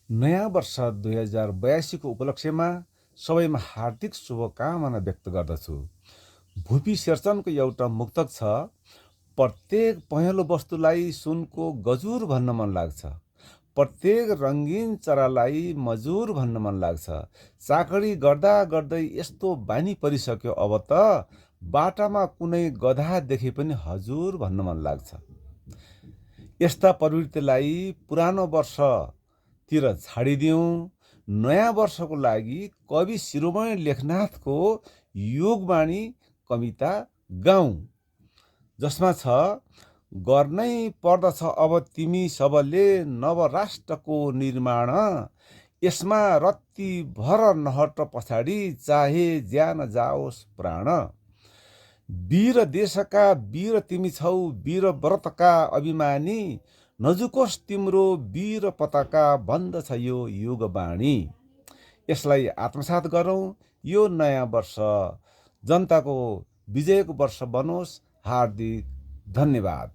नयाँ वर्ष 2082 को उपलक्ष्यमा सबैमा हार्दिक शुभकामना व्यक्त गर्दछु। भुपी शेरचनको एउटा मुक्तक छ, प्रत्येक पहेँलो वस्तुलाई सुनको गजुर भन्न मन लाग्छ, प्रत्येक रङ्गीन चरालाई मजुर भन्न मन लाग्छ। चाकरी गर्दा गर्दै यस्तो बानी परिसक्यो, अब त बाटामा कुनै गधा देखे पनि हजुर भन्न मन लाग्छ। यस्ता प्रवृत्तिलाई पुरानो वर्षतिर छाडिदिउँ। नयाँ वर्षको लागि कवि शिरोमणि लेखनाथको योगवाणी कविता गाउँ, जसमा छ, गर्नै पर्दछ अब तिमी सबले नवराष्ट्रको निर्माण, यसमा रत्ती भर नहट पछाडि चाहे ज्यान जाओस् प्राण। वीर देशका वीर तिमी छौ, वीर व्रतका अभिमानी, नजुकोस् तिम्रो वीर पताका बन्दछ यो युगवाणी। यसलाई आत्मसात गरौँ। यो नयाँ वर्ष जनताको विजयको वर्ष बनोस्। हार्दिक धन्यवाद।